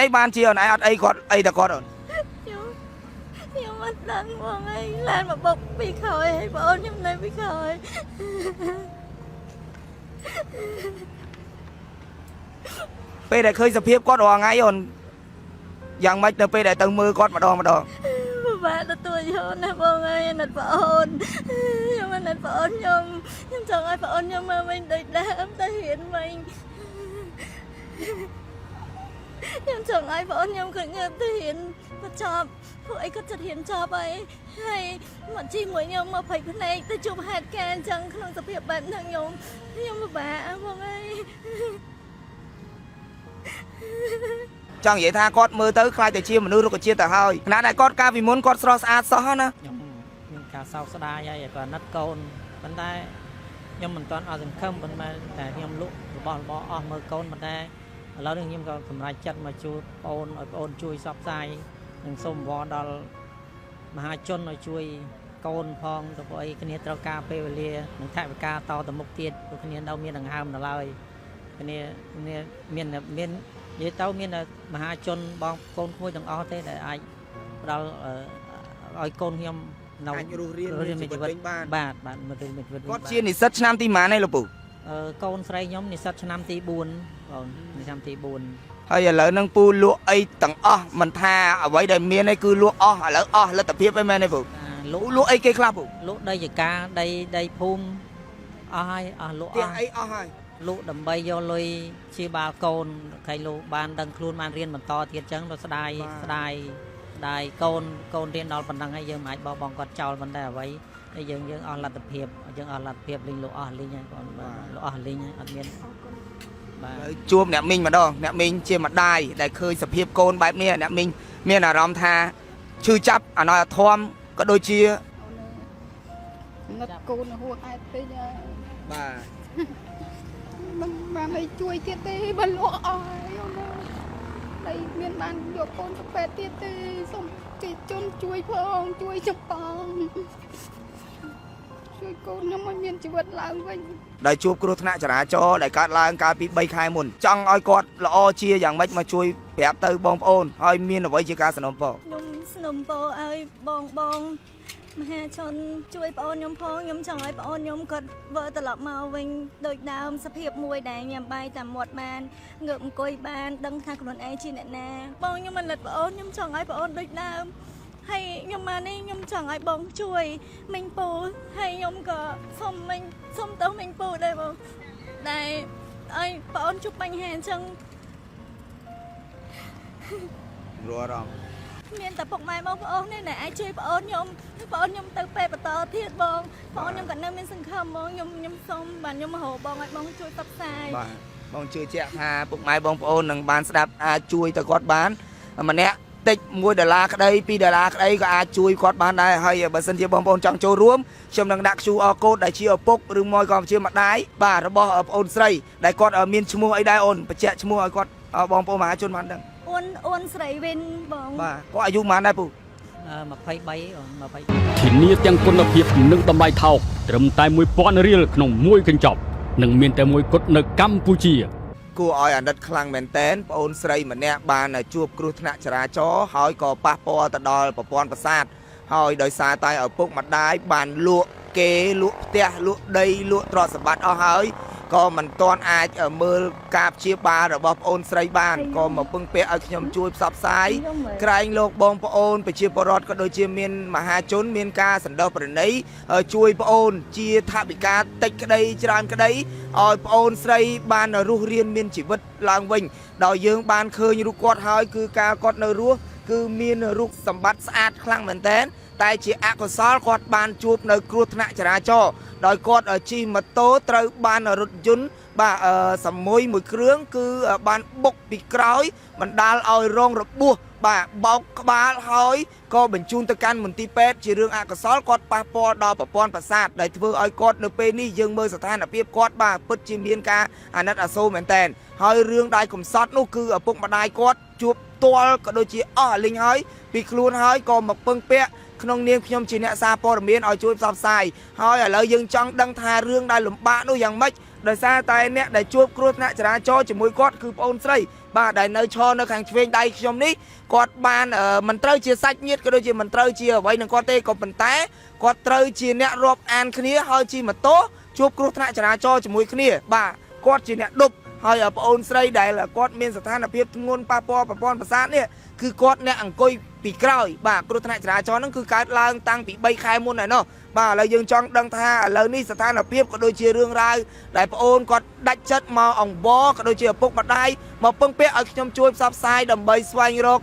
អីបានជាអូនឯងអត់អីគាត់អីតែគាត់អូន ខ្ញុំអត់ដឹងបងអើយឡានមកបុកពីក្រោយហើយបងអូនខ្ញុំនៅពីក្រោយ ពេលដែលឃើញសភាពគាត់រាល់ថ្ងៃអូនយ៉ាងម៉េចនៅពេលដែលទៅមើលគាត់ម្ដងម្ដង ពិបាកទទួលយកណាស់បងអើយអាណិតបងអូនខ្ញុំអាណិតបងអូនខ្ញុំខ្ញុំចង់ឲ្យបងអូនខ្ញុំមកវិញដូចដើមទៅរៀនវិញខ្ញុំចង់ឲ្យបងអូនខ្ញុំគាត់ងើបទៅរៀនបញ្ចប់ពួកអីគាត់ចិត្តរៀនចប់ហើយហើយមកជិះមួយខ្ញុំមកភ័យភ្នែកទៅជួបហេតុការណ៍អញ្ចឹងក្នុងសភាពបែបហ្នឹងខ្ញុំខ្ញុំពិបាកបងអើយ ចង់និយាយថាគាត់មើលទៅខ្លាចតែជាមនុស្សរុក្ខជាតិទៅហើយខណៈដែលគាត់កាលពីមុនគាត់ស្រស់ស្អាតសោះណា ខ្ញុំមានការសោកស្ដាយហើយក៏អាណិតកូនប៉ុន្តែខ្ញុំមិនទាន់អស់សង្ឃឹមប៉ុន្តែតែខ្ញុំលក់របស់របរអស់មើលកូនប៉ុន្តែឥឡូវនេះខ្ញុំក៏សម្រេចចិត្តមកជួយប្អូនឲ្យប្អូនជួយផ្សព្វផ្សាយនិងសូមអង្វរដល់មហាជនឲ្យជួយកូនផងទៅព្រោះអីគ្នាត្រូវការពេលវេលានិងថវិកាតទៅមុខទៀតព្រោះគ្នានៅមានដង្ហើមនៅឡើយគ្នាគ្នាមានមាននិយាយទៅមានតែមហាជនបងកូនក្មួយទាំងអស់ទេដែលអាចផ្ដល់ឲ្យកូនខ្ញុំនៅ អាចរស់រានមានជីវិតវិញបាន បាទបាទមានមានជីវិតវិញ គាត់ បាន ជានិស្សិតឆ្នាំទីប៉ុន្មានហើយលោកពូ កូនស្រីខ្ញុំនិស្សិតឆ្នាំទី4បងនិស្សិតឆ្នាំទី4 ហើយឥឡូវហ្នឹងពូលក់អីទាំងអស់មិនថាអ្វីដែលមានឯងគឺលក់អស់ឥឡូវអស់លទ្ធភាពឯមែនទេពូ លក់ ពូលក់អីគេខ្លះពូ លក់ដីចកាដីដីភូមិអស់ហើយអស់លក់ ផ្ទះ អស់ អីអស់ហើយ លក់ដើម្បីយកលុយជាបាលកូនខៃលោកបានដឹងខ្លួនបានរៀនបន្តទៀតចឹងដល់ស្ដាយស្ដាយស្ដាយកូនកូនរៀនដល់ប៉ុណ្ណឹងហើយយើងមិនអាចបោះបង់គាត់ចោលប៉ុន្តែអ្វីហើយយើងយើងអស់លទ្ធភាពយើងអស់លទ្ធភាពលីងលក់អស់លីងហើយបងលក់អស់លីងហើយអត់មានបាទ ឥឡូវជួបអ្នកមីងម្ដងអ្នកមីងជាម្ដាយដែលឃើញសភាពកូនបែបនេះអ្នកមីងមានអារម្មណ៍ថាឈឺចាប់អណោយអធមក៏ដូចជា នឹកកូនហួសហេតុពេកហើយ បាទ មិនបានអីជួយទៀតទេបើលក់អស់ហើយអូនអើយដីមានបានយកកូនទៅពេទ្យទៀតទេសូមគេជន់ជួយផងជួយចំបងជួយកូនខ្ញុំឲ្យមានជីវិតឡើងវិញ ដែលជួបគ្រោះថ្នាក់ចរាចរណ៍ដែលកើតឡើងកាលពី3ខែមុនចង់ឲ្យគាត់ល្អជាយ៉ាងម៉េចមកជួយប្រាប់ទៅបងប្អូនហើយមានអ្វីជាការสนុំពរ ខ្ញុំสนុំពរឲ្យបងបងមហាជនជួយប្អូនខ្ញុំផងខ្ញុំចង់ឲ្យប្អូនខ្ញុំគាត់វិលត្រឡប់មកវិញដូចដើមសភាពមួយដែលញ៉ាំបាយតាមមាត់បានងើបអង្គុយបានដឹងថាខ្លួនឯងជាអ្នកណាបងខ្ញុំមិនលិតប្អូនខ្ញុំចង់ឲ្យប្អូនដូចដើមហើយខ្ញុំមកនេះខ្ញុំចង់ឲ្យបងជួយមិញពូហើយខ្ញុំក៏សុំមិញសុំទៅមិញពូដែរបងដែលឲ្យប្អូនជួបបញ្ហាអញ្ចឹង រស់អារម្មណ៍ មានតែពុកម៉ែបងប្អូននេះដែលអាចជួយប្អូនខ្ញុំប្អូនខ្ញុំទៅពេទ្យបន្តទៀតបងប្អូនខ្ញុំក៏នៅមានសង្ឃឹមបងខ្ញុំខ្ញុំសុំបាទខ្ញុំមករកបងឲ្យបងជួយផ្សព្វផ្សាយ បាទបងជឿជាក់ថាពុកម៉ែបងប្អូននឹងបានស្ដាប់អាចជួយទៅគាត់បានម្នាក់តិច1ដុល្លារក្តី2ដុល្លារក្តីក៏អាចជួយគាត់បានដែរហើយបើសិនជាបងប្អូនចង់ចូលរួមខ្ញុំនឹងដាក់ QR code ដែលជាឪពុកឬមួយក៏ជាម្ដាយបាទរបស់ប្អូនស្រីដែលគាត់មានឈ្មោះអីដែរអូនបញ្ជាក់ឈ្មោះឲ្យគាត់បងប្អូនមហាជនបានដឹង អូនអូនស្រីវិនបង បាទគាត់អាយុប៉ុន្មានដែរពូ 23បង23 ធានាទាំងគុណភាពនិងតម្លៃថោកត្រឹមតែ1000រៀលក្នុងមួយកញ្ចប់និងមានតែមួយគត់នៅកម្ពុជា គួរឲ្យអាណិតខ្លាំងមែនតែនប្អូនស្រីម្នាក់បានជួបគ្រោះថ្នាក់ចរាចរណ៍ហើយក៏ប៉ះពាល់ទៅដល់ប្រព័ន្ធប្រសាទហើយដោយសារតែឪពុកម្ដាយបានលក់គេលក់ផ្ទះលក់ដីលក់ទ្រព្យសម្បត្តិអស់ហើយក៏មិនទាន់អាចមើលការព្យាបាលរបស់ប្អូនស្រីបានក៏មកពឹងពាក់ឲ្យខ្ញុំជួយផ្សព្វផ្សាយ ក្រែងលោកបងប្អូនប្រជាពលរដ្ឋក៏ដូចជាមានមហាជនមានការសន្តោសប្រណីជួយប្អូនជាថវិកាតិចក្តីច្រើនក្តីឲ្យប្អូនស្រីបានរស់រានមានជីវិតឡើងវិញដោយយើងបានឃើញរូបគាត់ហើយគឺការគាត់នៅរស់គឺមានរូបសម្បត្តិស្អាតខ្លាំងមែនទែនតែជាអកុសលគាត់បានជួបនៅគ្រោះថ្នាក់ចរាចរណ៍ដោយគាត់ជិះម៉ូតូត្រូវបានរថយន្តបាទសមុយមួយគ្រឿងគឺបានបុកពីក្រោយបណ្ដាលឲ្យរងរបួសបាទបោកក្បាលហើយក៏បញ្ជូនទៅកាន់មន្ទីរពេទ្យជារឿងអកុសលគាត់ប៉ះពាល់ដល់ប្រព័ន្ធប្រសាទដែលធ្វើឲ្យគាត់នៅពេលនេះយើងមើលស្ថានភាពគាត់បាទពិតជាមានការអាណិតអាសូរមែនតែនហើយរឿងដែលកំសត់នោះគឺឪពុកម្ដាយគាត់ជួបទាល់ក៏ដូចជាអស់អាលីងហើយពីខ្លួនហើយក៏មកពឹងពាក់ ក្នុងនាមខ្ញុំជាអ្នកសារព័ត៌មានឲ្យជួយផ្សព្វផ្សាយហើយឥឡូវយើងចង់ដឹងថារឿងដែលលំបាកនោះយ៉ាងម៉េចដោយសារតែអ្នកដែលជួបគ្រោះថ្នាក់ចរាចរណ៍ជាមួយគាត់គឺប្អូនស្រីបាទដែលនៅឈរនៅខាងឆ្វេងដៃខ្ញុំនេះគាត់បានមិនត្រូវជាសាច់ញាតិក៏ដូចជាមិនត្រូវជាអ្វីនឹងគាត់ទេក៏ប៉ុន្តែគាត់ត្រូវជាអ្នករាប់អានគ្នាហើយជិះម៉ូតូជួបគ្រោះថ្នាក់ចរាចរណ៍ជាមួយគ្នាបាទគាត់ជាអ្នកដប់ហើយប្អូនស្រីដែលគាត់មានស្ថានភាពធ្ងន់ប៉ះពាល់ប្រព័ន្ធប្រសាទនេះគឺគាត់អ្នកអង្គុយពីក្រោយបាទគ្រោះថ្នាក់ចរាចរណ៍ហ្នឹងគឺកើតឡើងតាំងពី3ខែមុនហើយណោះបាទឥឡូវយើងចង់ដឹងថាឥឡូវនេះស្ថានភាពក៏ដូចជារឿងរ៉ាវដែលប្អូនគាត់ដាច់ចិត្តមកអង្វរក៏ដូចជាឪពុកម្ដាយមកពឹងពាក់ឲ្យខ្ញុំជួយផ្សព្វផ្សាយដើម្បីស្វែងរក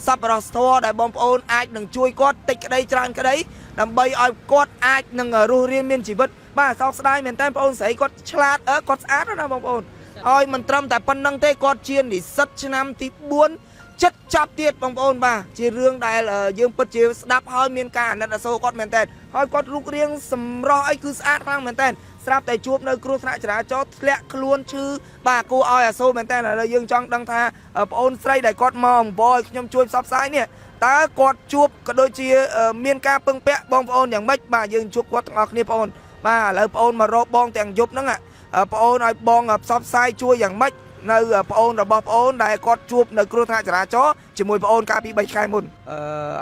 សប្បុរសធម៌ដែលបងប្អូនអាចនឹងជួយគាត់តិចក្តីច្រើនក្តីដើម្បីឲ្យគាត់អាចនឹងរស់រានមានជីវិតបាទសោកស្ដាយមែនតើបងប្អូនស្រីគាត់ឆ្លាតអឺគាត់ស្អាតណាស់ណាបងប្អូនហើយមិនត្រឹមតែប៉ុណ្្នឹងទេគាត់ជានិស្សិតឆ្នាំទី4ចិត្តចាប់ទៀតបងប្អូនបាទជារឿងដែលយើងពិតជាស្ដាប់ហើយមានការអាណិតអាសូរគាត់មែនតើហើយគាត់រូបរាងសម្រស់អីគឺស្អាតខ្លាំងមែនតើស្រាប់តែជួបនៅគ្រោះថ្នាក់ចរាចរណ៍ធ្លាក់ខ្លួនឈឺបាទគួរឲ្យអាសូរមែនតើឥឡូវយើងចង់ដឹងថាប្អូនស្រីដែលគាត់មកអង្វរឲ្យខ្ញុំជួយផ្សព្វផ្សាយនេះតើគាត់ជួបក៏ដូចជាមានការពឹងពាក់បងប្អូនយ៉ាងម៉េចបាទយើងជួបគាត់ទាំងអស់គ្នាបងប្អូនបាទឥឡូវបងប្អូនមករកបងទាំងយប់ហ្នឹងបងប្អូនឲ្យបងផ្សព្វផ្សាយជួយយ៉ាងម៉េចនៅប្អូនរបស់ប្អូនដែលគាត់ជួបនៅគ្រោះថ្នាក់ចរាចរណ៍ជាមួយប្អូនកាលពី3ខែមុនអឺ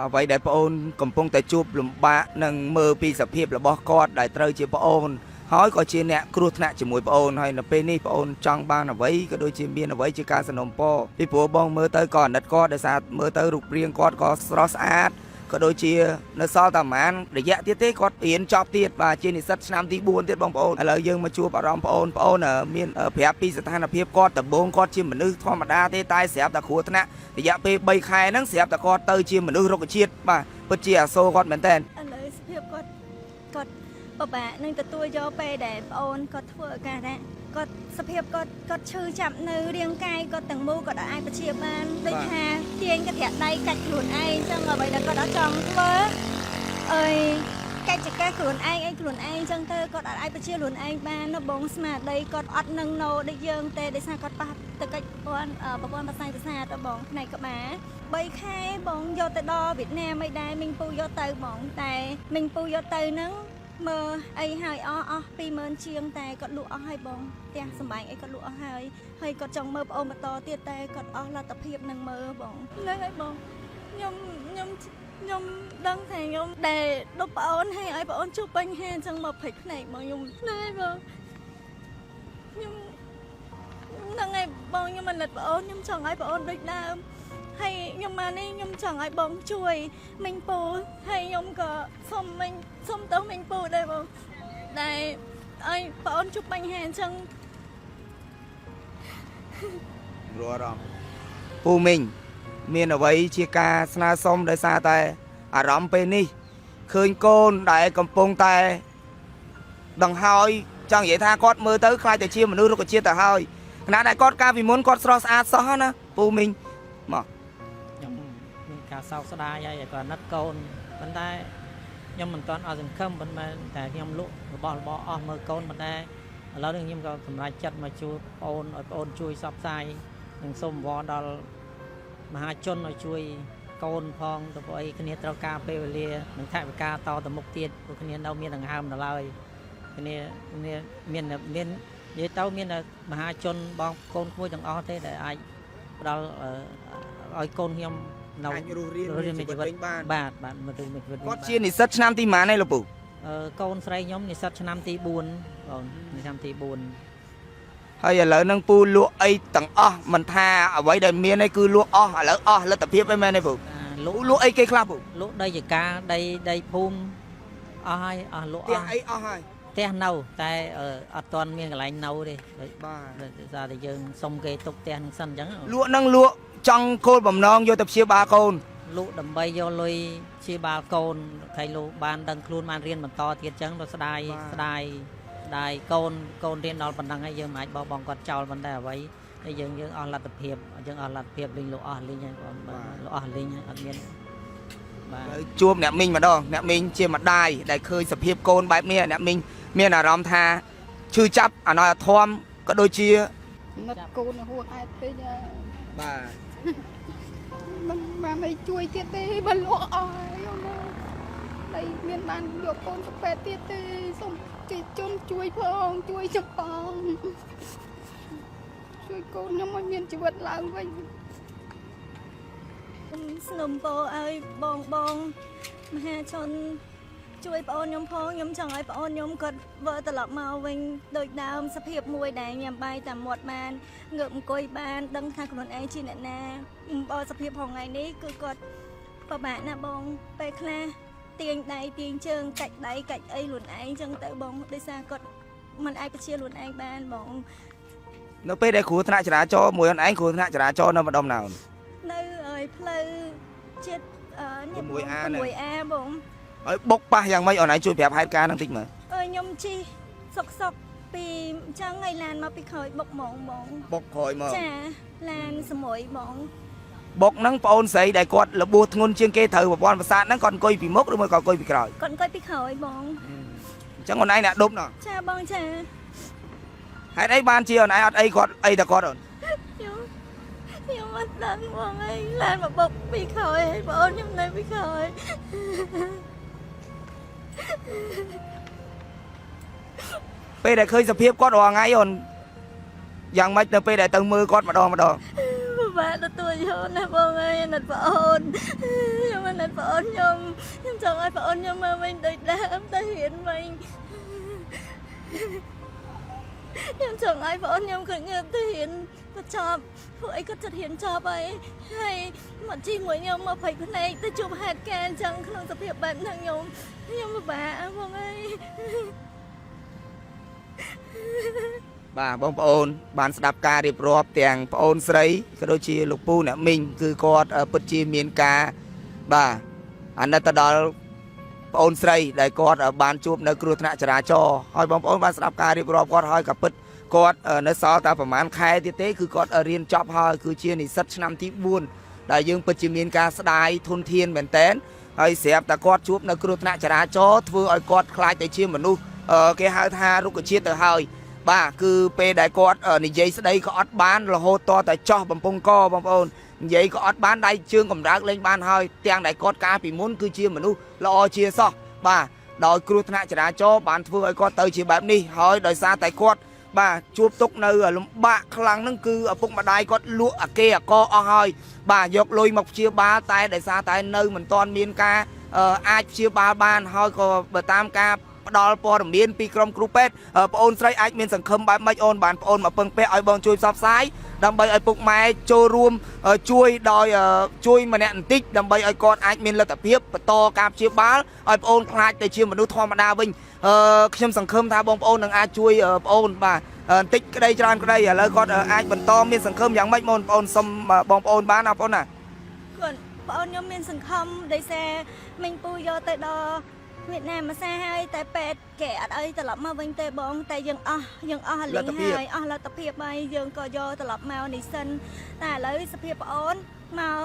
អ្វីដែលប្អូនកំពុងតែជួបលំបាកនឹងមើលពីសភាពរបស់គាត់ដែលត្រូវជាប្អូនហើយក៏ជាអ្នកគ្រោះថ្នាក់ជាមួយប្អូនហើយនៅពេលនេះប្អូនចង់បានអ្វីក៏ដូចជាមានអ្វីជាការសំណូមពរពីព្រោះបងមើលទៅក៏អាណិតគាត់ដោយសារមើលទៅរូបរាងគាត់ក៏ស្រស់ស្អាតក៏ដូចជានៅសល់តែប្រហែលរយៈទៀតទេគាត់រៀនចប់ទៀតបាទជានិស្សិតឆ្នាំទី4ទៀតបងប្អូនឥឡូវយើងមកជួបអារម្មណ៍ប្អូនប្អូនមានប្រាប់ពីស្ថានភាពគាត់ដំបូងគាត់ជាមនុស្សធម្មតាទេតែស្រាប់តែគ្រោះថ្នាក់រយៈពេល3ខែហ្នឹងស្រាប់តែគាត់ទៅជាមនុស្សរុក្ខជាតិបាទពិតជាអាសូរគាត់មែនតើ ឥឡូវសភាពគាត់គាត់ពិបាកនឹងទទួលយកពេលដែលប្អូនគាត់ធ្វើអាការៈគាត់សភាពគាត់គាត់ឈឺចាប់នៅរាងកាយគាត់ទាំងមូលគាត់អាចបញ្ជាបានដូចថាទាញកន្ត្រាក់ដៃកាច់ខ្លួនឯងអញ្ចឹងអ្វីដែលគាត់អត់ចង់ធ្វើអើយកាច់ចកេះខ្លួនឯងអីខ្លួនឯងអញ្ចឹងទៅគាត់អាចបញ្ជាខ្លួនឯងបានណាបងស្មារតីគាត់អត់នឹងណូដូចយើងទេដោយសារគាត់ប៉ះទៅកិច្ចប្រព័ន្ធប្រសាទប្រសាទបងផ្នែកក្បាល3ខែបងយកទៅដល់វៀតណាមអីដែរមីងពូយកទៅបងតែមីងពូយកទៅហ្នឹងមើលអីហើយអស់អស់20000ជាងតែគាត់លក់អស់ហើយបងផ្ទះសម្បែងអីគាត់លក់អស់ហើយហើយគាត់ចង់មើលប្អូនបន្តទៀតតែគាត់អស់លទ្ធភាពនឹងមើលបងហ្នឹងហើយបងខ្ញុំខ្ញុំខ្ញុំដឹងថាខ្ញុំដែលដប់ប្អូនហើយឲ្យប្អូនជួបបញ្ហាអញ្ចឹងមកព្រិចភ្នែកមកខ្ញុំហ្នឹងហើយបងខ្ញុំហ្នឹងហើយបងខ្ញុំមិនលិតប្អូនខ្ញុំចង់ឲ្យប្អូនដូចដើមហើយខ្ញុំមកនេះខ្ញុំចង់ឲ្យបងជួយមីងពូហើយខ្ញុំក៏សុំមីងសុំទោសមីងពូដែរបងដែលឲ្យប្អូនជួបបញ្ហាអញ្ចឹង រអារម្មណ៍ពូមីងមានអ្វីជាការស្នើសុំដោយសារតែអារម្មណ៍ពេលនេះឃើញកូនដែលកំពុងតែដង្ហើយចង់និយាយថាគាត់មើលទៅខ្លាចតែជាមនុស្សរុក្ខជាតិទៅហើយខណៈដែលគាត់កាលពីមុនគាត់ស្រស់ស្អាតសោះណាពូមីងមក ខ្ញុំមានការសោកស្ដាយហើយក៏អាណិតកូនប៉ុន្តែខ្ញុំមិនទាន់អស់សង្ឃឹមប៉ុន្តែតែខ្ញុំលក់របស់របរអស់មើលកូនប៉ុន្តែឥឡូវនេះខ្ញុំក៏សម្រេចចិត្តមកជួយប្អូនឲ្យប្អូនជួយផ្សព្វផ្សាយនិងសូមអង្វរដល់មហាជនឲ្យជួយកូនផងទៅព្រោះអីគ្នាត្រូវការពេលវេលានិងថវិកាតទៅមុខទៀតព្រោះគ្នានៅមានដង្ហើមនៅឡើយគ្នាគ្នាមានមាននិយាយទៅមានតែមហាជនបងកូនក្មួយទាំងអស់ទេដែលអាចផ្ដល់ឲ្យកូនខ្ញុំនៅ អាចរស់រានមានជីវិតវិញបាន បាទបាទមកទៅមានជីវិតវិញ គាត់ជានិស្សិតឆ្នាំទីប៉ុន្មានឯងលោកពូ កូនស្រីខ្ញុំនិស្សិតឆ្នាំទី4បងឆ្នាំទី4 ហើយឥឡូវហ្នឹងពូលក់អីទាំងអស់មិនថាអ្វីដែលមានឯងគឺលក់អស់ឥឡូវអស់លទ្ធភាពឯងមែនទេពូ លក់ លក់អីគេខ្លះពូ លក់ដីចកាដីដីភូមិអស់ហើយអស់លក់ ផ្ទះ អស់ អីអស់ហើយ ផ្ទះនៅតែអត់ទាន់មានកន្លែងនៅទេ បាទ ដោយសារតែយើងសុំគេទុកផ្ទះនឹងសិនអញ្ចឹង លក់ហ្នឹងលក់ចង់គោលបំណងយកទៅព្យាបាលកូន លក់ដើម្បីយកលុយព្យាបាលកូនខៃលក់បានដឹងខ្លួនបានរៀនបន្តទៀតអញ្ចឹងដល់ស្ដាយស្ដាយស្ដាយកូនកូនរៀនដល់ប៉ុណ្ណឹងហើយយើងមិនអាចបោះបង់គាត់ចោលប៉ុន្តែអ្វីហើយយើងយើងអស់លទ្ធភាពយើងអស់លទ្ធភាពលេងលក់អស់លេងហើយបងលក់អស់លេងហើយអត់មានបាទ ហើយជួបអ្នកមីងម្ដងអ្នកមីងជាម្ដាយដែលឃើញសភាពកូនបែបនេះអ្នកមីងមានអារម្មណ៍ថាឈឺចាប់អណោយអធមក៏ដូចជា នឹកកូនហួងអែតពេកហើយ បាទ មិនបានអីជួយទៀតទេបើលក់អស់ហើយអូនអើយ ដីមានបានយកកូនទៅពេទ្យទៀតទេសូមគេជនជួយផងជួយខ្ញុំផងជួយកូនខ្ញុំឲ្យមានជីវិតឡើងវិញ ខ្ញុំស្នំពោឲ្យបងបងមហាជនជួយប្អូនខ្ញុំផងខ្ញុំចង់ឲ្យប្អូនខ្ញុំគាត់វិលត្រឡប់មកវិញដូចដើមសភាពមួយដែលញ៉ាំបាយតាមមាត់បានងើបអង្គុយបានដឹងថាខ្លួនឯងជាអ្នកណាបើសភាពហងៃនេះគឺគាត់ពិបាកណាស់បងពេលខ្លះទាញដៃទាញជើងកាច់ដៃកាច់អីខ្លួនឯងចឹងទៅបងដោយសារគាត់មិនអាចបញ្ជាខ្លួនឯងបានបង នៅពេលដែលគ្រោះថ្នាក់ចរាចរណ៍មួយអូនឯងគ្រោះថ្នាក់ចរាចរណ៍នៅម្ដុំណាអូន នៅឲ្យផ្លូវជាតិនេះ 6A ហ្នឹង 6A បង ហើយបុកប៉ះយ៉ាងម៉េចអូនឯងជួយប្រាប់ហេតុការណ៍ហ្នឹងតិចមើល អើយខ្ញុំជិះសុកសុកពីអញ្ចឹងឲ្យឡានមកពីក្រោយបុកហ្មងបង បុកក្រោយមក ចាឡានសមួយបង បុកហ្នឹងប្អូនស្រីដែលគាត់របួសធ្ងន់ជាងគេត្រូវប្រព័ន្ធប្រសាទហ្នឹងគាត់អង្គុយពីមុខឬមួយក៏អង្គុយពីក្រោយ គាត់អង្គុយពីក្រោយបង អញ្ចឹងអូនឯងអ្នកដប់ណោះ ចាបងចា ហេតុអីបានជាអូនឯងអត់អីគាត់អីតែគាត់អូន ខ្ញុំខ្ញុំអត់ដឹងបងអីឡានមកបុកពីក្រោយហើយបងអូនខ្ញុំនៅពីក្រោយ ពេលដែលឃើញសភាពគាត់រាល់ថ្ងៃអូនយ៉ាងម៉េចនៅពេលដែលទៅមើលគាត់ម្ដងម្ដង ពិបាកទទួលយកណាស់បងអើយអាណិតបងអូនខ្ញុំអាណិតបងអូនខ្ញុំខ្ញុំចង់ឲ្យបងអូនខ្ញុំមកវិញដូចដើមទៅរៀនវិញខ្ញុំចង់ឲ្យបងអូនខ្ញុំគាត់ងើបទៅរៀនទៅចប់ពួកអីគាត់ចិត្តរៀនចប់ហើយហើយមកជិះមួយខ្ញុំមកភ័យភ្នែកទៅជួបហេតុការណ៍អញ្ចឹងក្នុងសភាពបែបហ្នឹងខ្ញុំខ្ញុំពិបាកបងអើយ បាទបងប្អូនបានស្ដាប់ការរៀបរាប់ទាំងប្អូនស្រីក៏ដូចជាលោកពូអ្នកមីងគឺគាត់ពិតជាមានការបាទអាណិតទៅដល់ប្អូនស្រីដែលគាត់បានជួបនៅគ្រោះថ្នាក់ចរាចរណ៍ហើយបងប្អូនបានស្ដាប់ការរៀបរាប់គាត់ហើយក៏ពិតគាត់នៅសល់តែប្រហែលខែទៀតទេគឺគាត់រៀនចប់ហើយគឺជានិស្សិតឆ្នាំទី4ដែលយើងពិតជាមានការស្ដាយធនធានមែនតែនហើយស្រាប់តែគាត់ជួបនៅគ្រោះថ្នាក់ចរាចរណ៍ធ្វើឲ្យគាត់ខ្លាចទៅជាមនុស្សគេហៅថារុក្ខជាតិទៅហើយ បាទគឺពេលដែលគាត់និយាយស្ដីក៏អត់បានរហូតតតែចោះបំពង់កបងប្អូននិយាយក៏អត់បានដៃជើងកម្រើកលេងបានហើយទាំងដែលគាត់កាលពីមុនគឺជាមនុស្សល្អជាសោះបាទដោយគ្រោះថ្នាក់ចរាចរណ៍បានធ្វើឲ្យគាត់ទៅជាបែបនេះហើយដោយសារតែគាត់បាទជួបទុកនៅលំបាកខ្លាំងហ្នឹងគឺឪពុកម្ដាយគាត់លក់អាគេអាកអស់ហើយបាទយកលុយមកព្យាបាលតែដោយសារតែនៅមិនទាន់មានការអាចព្យាបាលបានហើយក៏បើតាមការផ្ដល់ព័ត៌មានពីក្រុមគ្រូពេទ្យប្អូនស្រីអាចមានសង្ឃឹមបែបម៉េចអូនបានប្អូនមកពឹងពាក់ឲ្យបងជួយផ្សព្វផ្សាយដើម្បីឲ្យពុកម៉ែចូលរួមជួយដោយជួយម្នាក់បន្តិចដើម្បីឲ្យគាត់អាចមានលទ្ធភាពបន្តការព្យាបាលឲ្យប្អូនខ្លាចទៅជាមនុស្សធម្មតាវិញខ្ញុំសង្ឃឹមថាបងប្អូននឹងអាចជួយប្អូនបាទបន្តិចក្តីច្រើនក្តីឥឡូវគាត់អាចបន្តមានសង្ឃឹមយ៉ាងម៉េចបងប្អូនសុំបងប្អូនបានណាបងប្អូនណា គាត់បងអូនខ្ញុំមានសង្ឃឹមដោយសារមីងពូយកទៅដល់វៀតណាមមួយសាហើយតែពេទ្យគេអត់ឲ្យត្រឡប់មកវិញទេបង តែយើងអស់យើងអស់អាលីងហើយអស់លទ្ធភាពហើយយើងក៏យកត្រឡប់មកនេះសិនតែឥឡូវសភាពបងអូនមក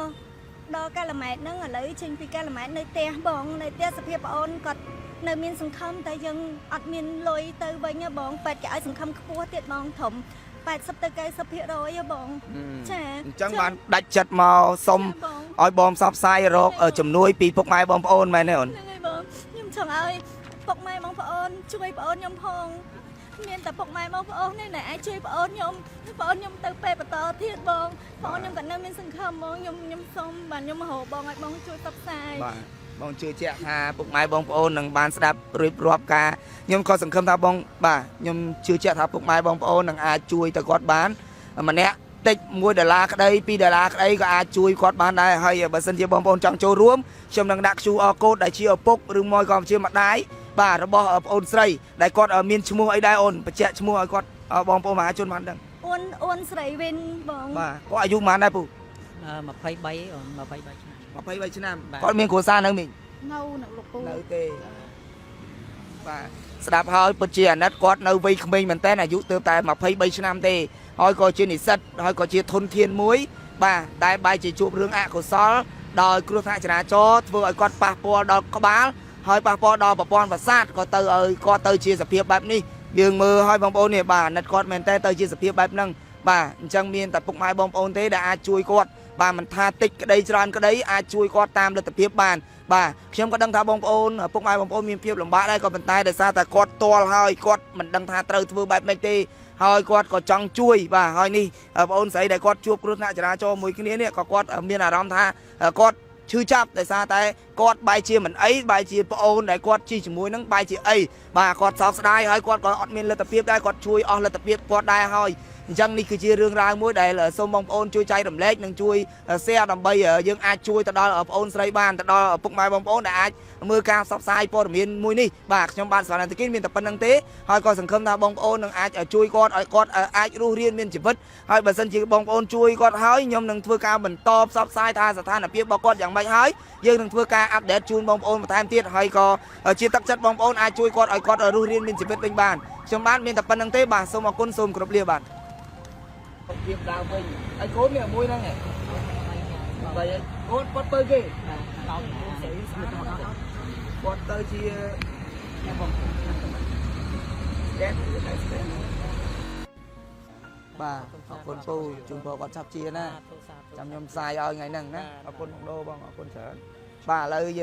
ដល់កាឡម៉ែត្រហ្នឹងឥឡូវចេញពីកាឡម៉ែត្រនៅផ្ទះបងនៅផ្ទះសភាពបងអូនគាត់នៅមានសង្ឃឹមតែយើងអត់មានលុយទៅវិញហ៎បងពេទ្យគេឲ្យសង្ឃឹមខ្ពស់ទៀតបងត្រឹម80ទៅ90%ហ៎បងចា អញ្ចឹងបានដាច់ចិត្តមកសុំ ចាបង ឲ្យបងផ្សព្វផ្សាយរកជំនួយពីពុកម៉ែបងប្អូនមែនទេអូន ហ្នឹងហើយបងខ្ញុំចង់ឲ្យពុកម៉ែបងប្អូនជួយប្អូនខ្ញុំផងមានតែពុកម៉ែបងប្អូននេះណែអាចជួយប្អូនខ្ញុំប្អូនខ្ញុំទៅពេទ្យបន្តទៀតបងប្អូនខ្ញុំក៏នៅមានសង្ឃឹមបងខ្ញុំខ្ញុំសុំបាទខ្ញុំមករកបងឲ្យបងជួយផ្សព្វផ្សាយ បាទបងជឿជាក់ថាពុកម៉ែបងប្អូននឹងបានស្ដាប់រៀបរាប់ការខ្ញុំក៏សង្ឃឹមថាបងបាទខ្ញុំជឿជាក់ថាពុកម៉ែបងប្អូននឹងអាចជួយទៅគាត់បានម្នាក់តិច1ដុល្លារក្តី2ដុល្លារក្តីក៏អាចជួយគាត់បានដែរហើយបើសិនជាបងប្អូនចង់ចូលរួមខ្ញុំនឹងដាក់ QR code ដែលជាឪពុកឬមួយក៏ជាម្ដាយបាទរបស់ប្អូនស្រីដែលគាត់មានឈ្មោះអីដែរអូនបញ្ជាក់ឈ្មោះឲ្យគាត់បងប្អូនមហាជនបានដឹង អូនអូនស្រីវិនបង បាទគាត់អាយុប៉ុន្មានដែរពូ 23អូន23ឆ្នាំ 23ឆ្នាំ បាទ គាត់មានគ្រួសារនៅមីង នៅនៅលោកពូ នៅទេបាទស្ដាប់ហើយពិតជាអាណិតគាត់នៅវ័យក្មេងមែនតើអាយុទើបតែ23ឆ្នាំទេហើយក៏ជានិស្សិតហើយក៏ជាធនធានមួយ បាទតែបែរជាជួបរឿងអកុសលដោយគ្រោះថ្នាក់ចរាចរណ៍ធ្វើឲ្យគាត់ប៉ះពាល់ដល់ក្បាលហើយប៉ះពាល់ដល់ប្រព័ន្ធប្រសាទក៏ទៅឲ្យគាត់ទៅជាសភាពបែបនេះយើងមើលឲ្យបងប្អូននេះបាទអាណិតគាត់មែនតើទៅជាសភាពបែបហ្នឹងបាទអញ្ចឹងមានតែពុកម៉ែបងប្អូនទេដែលអាចជួយគាត់បាទមិនថាតិចក្តីច្រើនក្តីអាចជួយគាត់តាមលទ្ធភាពបាន បាទខ្ញុំក៏ដឹងថាបងប្អូនពុកម៉ែបងប្អូនមានភាពលំបាកដែរក៏ប៉ុន្តែដោយសារតែគាត់ទាល់ហើយគាត់មិនដឹងថាត្រូវធ្វើបែបម៉េចទេហើយគាត់ក៏ចង់ជួយបាទហើយនេះបងអូនស្រីដែលគាត់ជួបគ្រោះថ្នាក់ចរាចរណ៍មួយគ្នានេះក៏គាត់មានអារម្មណ៍ថាគាត់ឈឺចាប់ដោយសារតែគាត់បែរជាមិនអីបែរជាប្អូនដែលគាត់ជិះជាមួយនឹងបែរជាអីបាទគាត់សោកស្ដាយហើយគាត់ក៏អត់មានលទ្ធភាពដែរគាត់ជួយអស់លទ្ធភាពគាត់ដែរហើយអញ្ចឹងនេះគឺជារឿងរ៉ាវមួយដែលសូមបងប្អូនជួយចែករំលែកនិងជួយ share ដើម្បីយើងអាចជួយទៅដល់ប្អូនស្រីបានទៅដល់ពុកម៉ែបងប្អូនដែលអាចមើលការផ្សព្វផ្សាយព័ត៌មានមួយនេះបាទខ្ញុំបាទសវណ្ណតិគិនមានតែប៉ុណ្្នឹងទេហើយក៏សង្ឃឹមថាបងប្អូននឹងអាចជួយគាត់ឲ្យគាត់អាចរស់រានមានជីវិតហើយបើសិនជាបងប្អូនជួយគាត់ហើយខ្ញុំនឹងធ្វើការបន្តផ្សព្វផ្សាយថាស្ថានភាពរបស់គាត់យ៉ាងម៉េចហើយយើងនឹងធ្វើការ update ជូនបងប្អូនបន្ថែមទៀតហើយក៏ជាទឹកចិត្តបងប្អូនអាចជួយគាត់ឲ្យគាត់រស់រានមានជីវិតវិញបានខ្ញុំបាទមានតែប៉ុណ្្នឹងទេបាទសូមអរគុណសូមគោរពលាបាទភាពដើមវិញហើយកូននេះមួយហ្នឹងឯងបីកូនគាត់ទៅគេគាត់ទៅជាស្កេតបាទអរគុណពូជូនពរគាត់ឆាប់ជាណាចាំខ្ញុំផ្សាយឲ្យថ្ងៃហ្នឹងណាអរគុណបងដូបងអរគុណច្រើនបាទឥឡូវ។